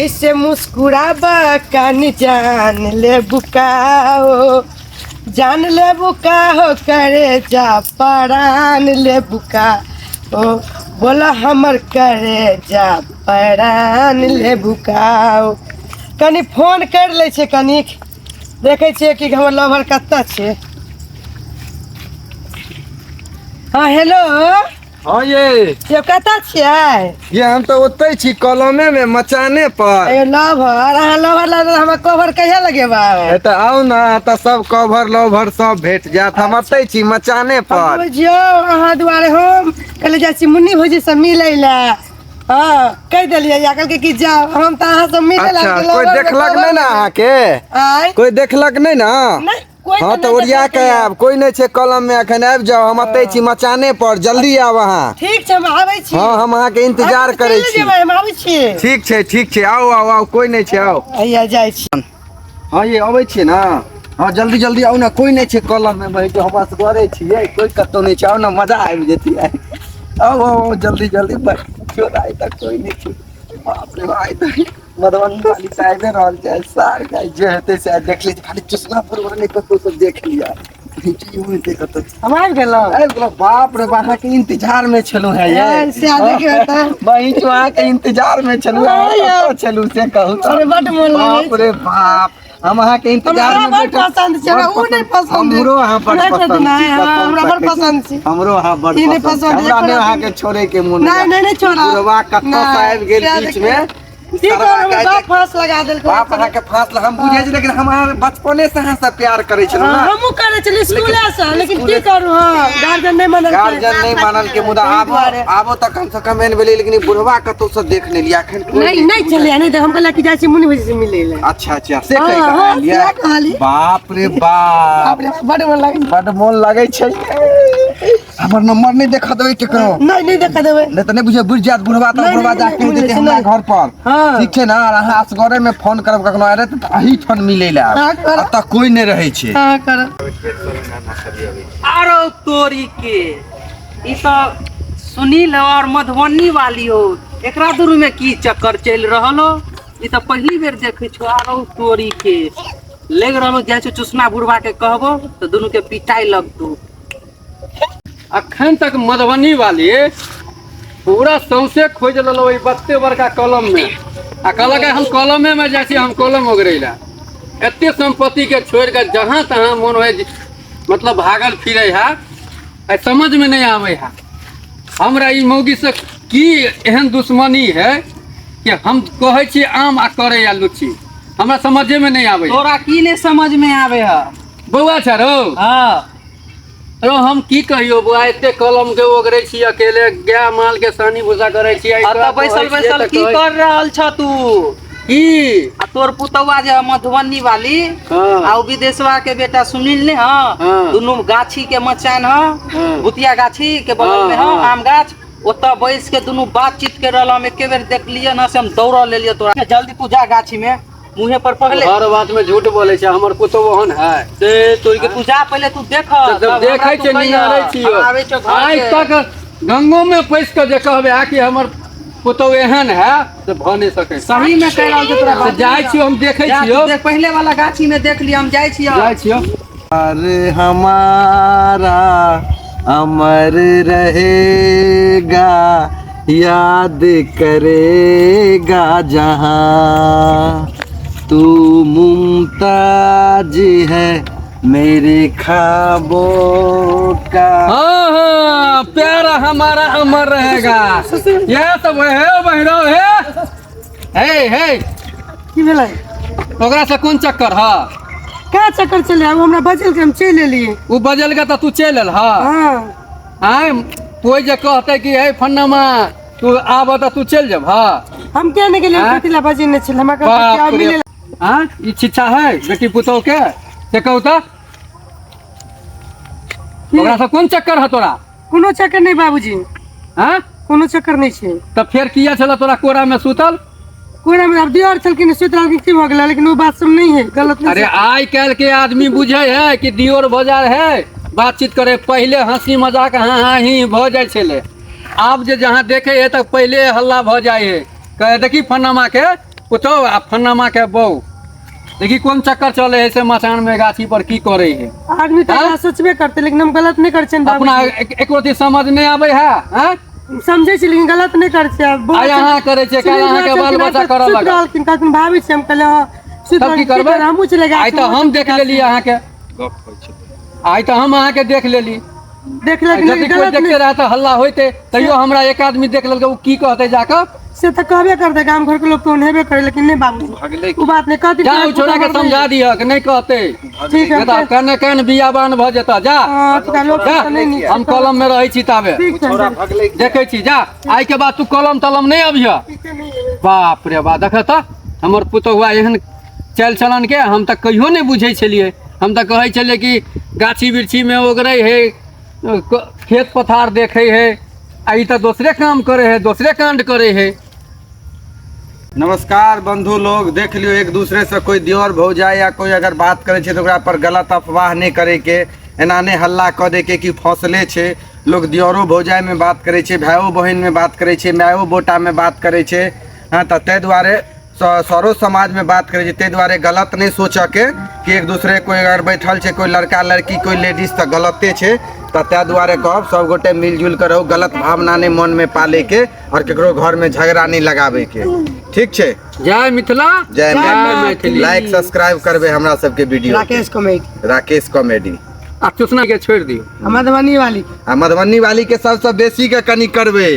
ऐसे मुस्कुराबा कान जान ले बुकाओ, जान ले बुका हो, करे जा परान ले बुका ओ, बोला हमर करे जा परान ले बुकाओ। कनि फोन कर लै छै, कनिक देखै छियै कि हमर लवर कतऽ छै। हँ हेलो। हँ ये। यौ कतऽ छियै? ये हम तऽ ओतै छी कलमे मे मचाने पर। अयो लवर, अहाँ लवर लग हमरा कवर कहिया लगेबै? ए तऽ आउ ने, तऽ सब कवर लवर सब भेट जायत। हम ओतै छी मचाने पर। बुझियौ अहाँ दुआरे हम कहले जाइ छी मुन्नी भौजी से मिलै लए। हँ कहि देलियै या कहलकै कि जाउ, हम तऽ अहाँ से मिलै लए। अच्छा कोई देखलक नहि ने अहाँके? आँय? कोई देखलक नहि ने? नहि कोई। हँ तऽ ओरिया के आयब, कोई नहि छै कलम में अखन, आबि जाउ, हम एतै छी मचाने पर, जल्दी आब अहाँ। ठीक छै, हम आबै छी। हँ हम अहाँके इंतजार करै छी। हम आबै छी। ठीक छै ठीक छै, आउ आउ आउ, कोई नहि छै, आउ। हैया जाइ छी। हँ ये अबै छियै ने? हँ जल्दी जल्दी आउ ने, कोई नहि छै कलम में, बहिन हम असगरे छियै, कोई कतौ नहि छै, आउ ने, मजा आबि जेतै। आउ आउ आउ जल्दी जल्दी, आइ तक कोई नहि छै। बाप रे आइ तऽ मधुबनी वाली से आबि रहल छै सार गाय, जे हेतै से देख लै छी, खाली चुसना फुरवा नहि कतौ से देख लिअ। कतौ हम आबि गेलहुँ। आबि गेलहुँ। बाप रे बा, अहाँके इंतजार में छलहुँ है ये। से देखियौ तऽ। बहिन अहाँके इंतजार में छलहुँ, अहाँ कतऽ छलहुँ से कहू तऽ। अरे बड्ड मोन लागै। बाप रे बाप, हम अहाँके इंतजार हमरा में बड्ड बैठल। पसन्द छै, हमरा बड्ड ओ नहि पसन्द। हमरो अहाँ बड्ड नहि पसन्द नहि, छी, हँ, कसम हमरा से बड्ड कहै छी। पसन्द छी। हमरो अहाँ बड्ड ई नहि पसन्द छी। पसन्द, हमरा एको नहि रत्ती। अहाँके छोड़े के मोन नहि, होइया। नहि, नहि छोड़ब। बुढ़वा कतऽ से नहि, आबि गेल सएह बीच देखियौ। में। की सरवा करब, कहै बाप छै- फांस लगा देलकै। बाप अहाँके फांस हम बुझै छी, लेकिन हम अहाँ बचपने से अहाँ से प्यार करै छलहुँ हँ, ने। हमहूँ करै छलियै स्कूले से, लेकिन की स्कूले- करू, हँ गार्जियन नहि मानलकै। गार्जियन नहि मानल के, मुदा ताहि आबो दुआरे। आबो तऽ कम से कम एहन भेलै, लेकिन ई बुढ़वा कतौ से देख नहि लिया एखन कोई। नहि नहि छलियै, नहि हम कहलियै कि जाइ छी मुन्नी भौजी से मिलै लए। अच्छा अच्छा, से हँ, कहि कऽ हँ, आयल सएह यऽ। कहलियै। बाप रे बाप, बाप रे बाप, बड्ड मोन लागै। बड्ड मोन लगै छै। हमर नंबर नहि देखा देबै केकरो। नहि नहि देखा देबै। नहि तऽ नहि बुझे बुझि जायत बुढ़वा तऽ नहि, बुढ़वा नहि, जा कहि नहि, देतै हमरा नहि। घर पर। हँ। ठीक छै ने? आर अहाँ असगरे में फोन करब कखनो अरे तऽ अही ठन मिलै लए आयब। हँ, करब। एतऽ कोई नहि रहै छै। हँ करब। आरो तोरी के, ई तऽ सुनील हो और मधुबनी वाली हो, एकरा दुनू में की चक्कर चलि रहल हो? ई तऽ पहिली बेर देखै छो। आरो तोरी के, लग रहल जाइ छौ चुसना बुढ़वा के कहबो तऽ दुनू के पिटाई लगतौ। अखन तक मधुबनी वाली पूरा सौंसे खोजि लेलहुँ ओहि बत्ते बड़का कलम में, आ कहलक हम कलमे में जाइ छी, हम कलम ओगरै लए। एते सम्पत्ति के छोड़ि कऽ जहाँ तहाँ मोन होइ मतलब भागल फिरै है, आ समझ में नहीं आबै है हमरा ई मौगी से की एहन दुश्मनी है कि हम कहै छी आम आ करै आ लुच्ची, हमरा समझे में नहीं आबै। तोरा की नहीं समझ में आवे है? बौआ छ रौ। हाँ। रौ हम की कहियो बौआ, एते कलम के ओगरै छी अकेले, गाय माल के सानी भूसा करै छी। आ तऽ बैसल बैसल की कर रहल छ तू? की? आ तोर पुतौआ जे मधुबनी वाली हाँ। आ ओ विदेशवा के बेटा सुनील ने, हाँ, हाँ। दुनू गाछी के मचान ह, हाँ। भुतिया गाछी के बगल में ह, हाँ, आम गाछ, ओतऽ बैस के दुनू बातचीत कर रहल। हम एके बेर देखलियै न से हम दौड़ल लेलियै तोरा। जल्दी तू जा गाछी में, मुँहे पर पहले। हर बात में झूठ बोले छै, हमर पुतोह ओहन है? से तोरी के, तू जा पहले, तू देख। जब देखै छै निहारै छियो आबै छौ घर आइ के। तक गंगो में पैस के जे कहबै आ कि हमर पुतोह एहन है से भऽ नहि सकै। सही में कहि रहल छौ तोरा से बात। जाइ छियो, हम देखै जा, तू छियो। देख, पहले वाला गाछी में देख लियो, हम जाइ छियो। जाइ छियो। अरे हमारा अमर रहेगा, याद करेगा जहां, तू मुमताज है मेरे ख्वाबों का। हाँ हाँ, प्यार हमारा अमर रहेगा, यह सब है बहिरो है। हे हे। की भेलै? ओकरा से कोन चक्कर है? का चक्कर चले आब? हमरा बजल के हम चलि एलियै। ओ बजल के तऽ तू चलि एल? हाँ। हँ। आँय, कोई जे कहते कि हे फन्नामा तू आब तऽ तू चलि जब? हाँ। हम किया नहि गेलियै? आँय? कथी लए बजेने छलै हमरा? कहलकै कि बाप आब रे। मिलै लए। आँय, ई शिक्षा है बेटी पुतोह के? से कहू तऽ ओकरा से कोन चक्कर है तोरा? कोनो चक्कर नहि बाबूजी। आँय? कोनो चक्कर नहि छै। तऽ फेर किया छल तोरा कोरा में सुतल? कोरा में आब दियर छलखिन, सुति रहलखिन, की भऽ गेलै? लेकिन ओ बात सब नहि है, गलत नहि अरे छै। आइ काल्हि के आदमी बुझे है कि दियोर भजार है बातचीत करे, पहिले हंसी मजाक हाँ हाँ ही भऽ जाइ छलै, आब जे जहाँ देखे है तऽ पहिले हल्ला भऽ जाइ है, कहे देखी फन्नामा के पुतहु आ फन्नामा के बहू देखी कोन चक्कर चले है से मचान में गाछी पर की करे है। आदमी तऽ हाँ? एना सोचबे करतै, लेकिन हम गलत नहि करै छियनि अपना बाबूजी। एको रत्ती समझ नहि आबै है, हैं? समझै छी लेकिन गलत नहि करै छियै। आब आइ अहाँ करै छियै, काल्हि सुनील अहाँके बाबा बाल बच्चा छलखिन, करऽ सुति लागत। रहलखिन, कहलखिन भाभी छी, हम कहलियै हँ, सुति तब की रहलखिन, करबै? हमहूँ चलि आइ तऽ हम देख लेली अहाँके, आइ तऽ हम अहाँके देख लेली। देख लेलखिन, यदि लेकिन कोइ गलत देखते नहि। रहत तऽ हल्ला होइते, तैयो हमरा एक आदमी देख लेलकै, ओ की कहतै जाकऽ? से तऽ कहबे करतै, गाम घरके लोक तऽ ओनहेबे करै, लेकिन नहि बाबूजी, ओ बात नहि कहथिन। जा, ओ छोड़ा के समझा दिहक, नहि कहतै। ठीक है। नहि तऽ कने कन बियाबान भऽ जेतऽ, जा। हँ, तऽ लोक जा, तऽ नहि नीक। हम कलम में रहै छी ताबे। ठीक छै। देखै छी, जा, आइ के बाद तू कलम तलम नहि अबिह। बाप रे बाप, देख तऽ हमर पुतहुआ एहन चालि चलन के हम तऽ कहियो नहि बुझै छलियै। हम तऽ कहै छलियै कि गाछी वृक्षीमे ओगरै है, खेत पथार देखै है, आ ई तऽ दोसरे काम करै है, दोसरे काण्ड करै है। नमस्कार बंधु लोग, देख लियो एक दूसरे से कोई दियोर भौजाई या कोई अगर बात करे छै तऽ ओकरा पर गलत अफवाह नहि करे के, एना नहि हल्ला कऽ दे के कि फौसले छै। लोग दियोरो भौजाई में बात करे छै, भाइयो बहिन में बात करे छै, मायो बोटा में बात करे छै। हाँ, तऽ ताहि दुआरे सरो समाज में बात करे छै, ताहि दुआरे गलत नहि सोचऽ के कि एक दूसरे कोई अगर बैठल छै, कोई लड़का लड़की कोई लेडीज, तऽ गलते छै। तऽ ताहि दुआरे कहब सब गोटे मिलजुल के रहू, गलत भावना नहि मन में पाले के और केकरो घर में झगड़ा नहीं लगावे के। ठीक छै? जय मिथिला, जय मैथिली। मैथिली। लाइक सब्सक्राइब करबे हमरा सबके वीडियो के। Rakesh comedy, Rakesh comedy. आ चुसना के छोड़ि दियौ। आ मधुबनी वाली आ मधुबनी वाली के सबसँ बेसी के कनि करबै।